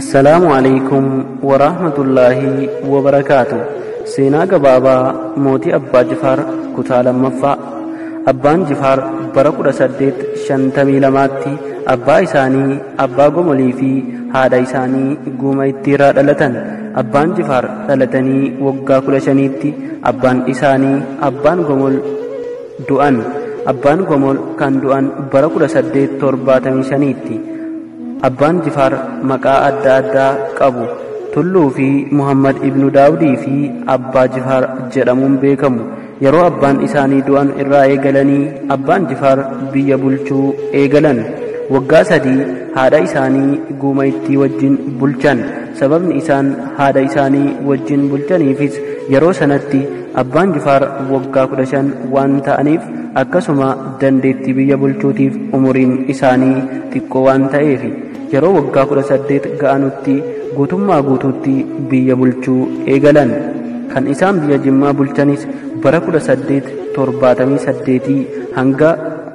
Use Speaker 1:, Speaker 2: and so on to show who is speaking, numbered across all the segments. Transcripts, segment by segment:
Speaker 1: Assalaamu alaykum wa rahmatullaahi wa barakaatu. Seenaa gabaabaa mootii Abbaa Jifaar kutaa lammaffaa. Abbaan Jifaar bara 1852tti abbaa isaanii Abbaa Gomolii fi haadha isaanii Guuma Ittiirraa dhalatan. Abbaan Jifaar dhalatanii waggaa 15tti abbaan isaanii Abbaan Gomol du'an. Abbaan Gomol kan du'an bara 1875tti. Abbaan Jifaar maqaa adda addaa qabu. Tulluu fi Muhammad ibnu Daawudii fi Abbaa Jifaar jedhamuun beekamu. Yeroo abbaan isaanii du'an irraa eegalanii Abbaan Jifaar biyya bulchuu eegalan. Waggaa 3 haadha isaanii Guuma Ittii wajjin bulchan. Sababni isaan haadha isaanii wajjin bulchaniifis yeroo sanatti Abbaan Jifaar waggaa 15 waan ta'aniif, akkasuma dandeettii biyya bulchuutiif umuriin isaanii xiqqoo waan ta'eef, yeroo waggaa 18 ga'anutti guutummaa guutuutti biyya bulchuu eegalan. Kan isaan biyya Jimmaa bulchanis bara 1878 hanga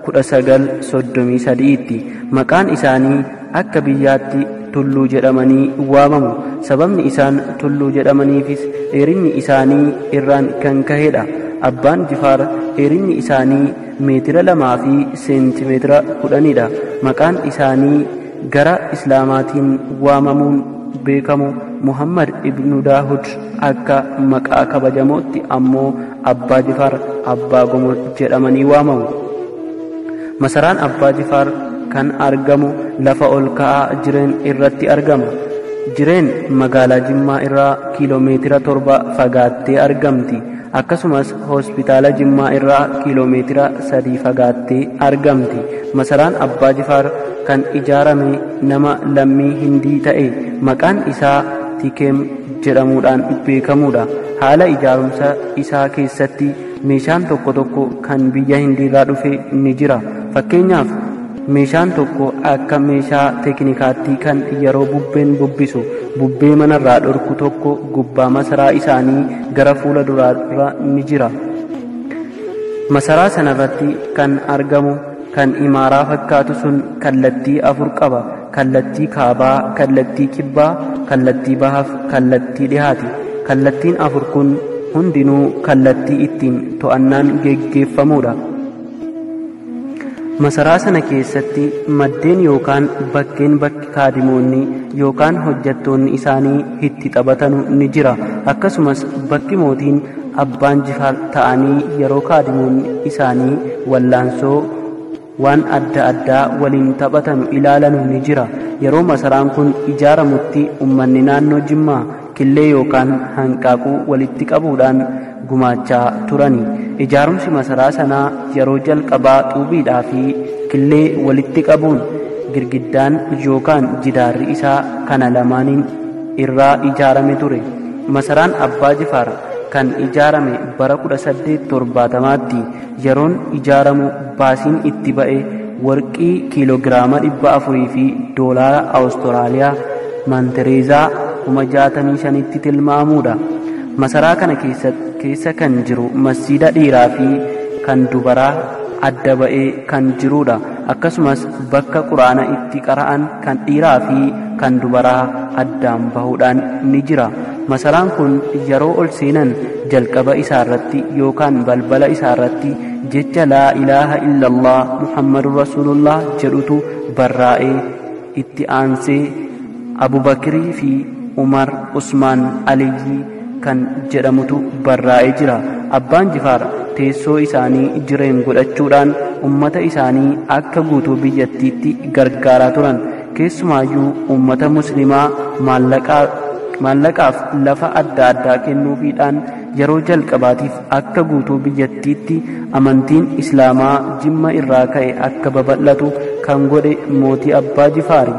Speaker 1: 1933tti. Maqaan isaanii akka biyyaatti Tulluu jedhamanii waamamu. Sababni isaan Tulluu jedhamaniifis dheerinni isaanii irraan kan kahedha. Abbaan Jifaar dheerinni isaanii meetira 2 fi seentimeetira 10dha. Maqaan isaanii gara Islaamaatiin waamamuun beekamu Muhammad ibnu Daahud, akka maqaa kabajamootti ammoo Abbaa Jifaar Abbaa Gomol jedhamanii waamamu. Masaraan Abbaa Jifaar kan argamu lafa ol ka'aa Jireen irratti argama. Jireen magaalaa Jimmaa irraa kiiloomeetira 7 fagaattee argamti. Akkasumas hospitaala Jimmaa irraa kiiloomeetira 3 fagaattee argamti. Masaraan Abbaa Jifaar kan ijaarame nama lammii Hindii ta'e maqaan isaa Tikeem jedhamuudhaan beekamudha. Haala ijaarumsa isaa keessatti meeshaan tokko tokko kan biyya Hindiirraa dhufe ni jira. Fakkeenyaaf, meeshaan tokko akka meeshaa teeknikaatti kan yeroo bubbeen bubbisu bubbee manarraa dhorku tokko gubbaa masaraa isaanii gara fuula duraarra ni jira. Masaraa sanarratti kan argamu kan imaaraa fakkaatu sun kallattii 4 qaba. Kallattii kaabaa, kallattii kibbaa, kallattii bahaaf kallattii dhihaati. Kallattiin 4 kun hundinuu kallattii ittiin to'annaan geggeeffamudha. Masaraa sana keessatti maddeen yookaan bakkeen bakki kaadimoonni yookaan hojjettoonni isaanii itti taphatanu ni jira. Akkasumas bakki mootiin Abbaan Jifaar ta'anii yeroo kaadimoonni isaanii wallaansoo waan adda addaa waliin taphatanu ilaalanu ni jira. Yeroo masaraan kun ijaaramutti ummanni naannoo Jimmaa killee yookaan hanqaaquu walitti qabuudhaan gumaachaa turani. Ijaarumsi masaraa sanaa yeroo jalqabaa xuubiidhaa fi killee walitti qabuun girgiddaan yookaan jidaarri isaa kana lamaaniin irraa ijaarame ture. Masaraan Abbaa Jifaar kan ijaarame bara 1870tti. Yeroon ijaaramu baasiin itti ba'e warqii kiiloogiraama 400 fi doolaara Awustiraaliyaa Maantereezaa 65,000tti tilmaamudha. Masaraa kana keessa kan jiru masjiida dhiiraa fi kan dubaraa adda ba'ee kan jirudha. Akkasumas bakka quraana itti qara'an kan dhiiraa fi kan dubaraa addaan bahuudhaan ni jira. Masaraan kun yeroo ol seenan jalqaba isaarratti yookaan balbala isaarratti jecha laa ilaaha illallah Muhammadur Rasuulullah jedhutu barraa'ee, itti aansee Abubakirii fi Umar, Usmaan, Aliyyi kan jedhamutu barraa'ee jira. Abbaan Jifaar teessoo isaanii Jireen godhachuudhaan ummata isaanii akka guutuu biyyattiitti gargaaraa turan. Keessumaayyuu ummata muslimaa maallaqaaf lafa adda addaa kennuufiidhaan yeroo jalqabaatiif akka guutuu biyyattiitti amantiin Islaamaa Jimma irraa ka'e akka babal'atu kan godhe mootii Abbaa Jifaari.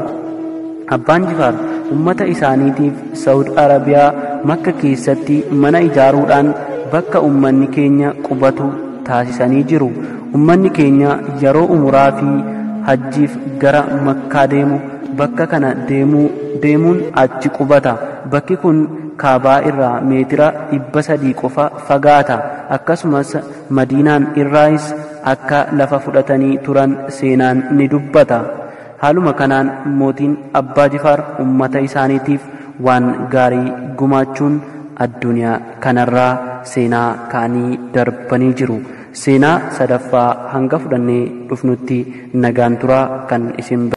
Speaker 1: Abbaan Jifaar ummata isaaniitiif Saawud Arabiyaa Makka keessatti mana ijaaruudhaan bakka ummanni keenya qubatu taasisanii jiru. Ummanni keenya yeroo umuraa fi hajjiif gara Makkaa deemu bakka kana deemuun achi qubata. Bakki kun kaabaa irraa meetira 300 qofa fagaata. Akkasumas Madiinaan irraayis akka lafa fudhatanii turan seenaan ni dubbata. Haaluma kanaan mootiin Abbaa Jifaar ummata isaaniitiif waan gaarii gumaachuun addunyaa kanarraa seenaa kaanii darbanii jiru. Seenaa sadaffaa hanga fudhannee dhufnutti nagaan turaa kan isin.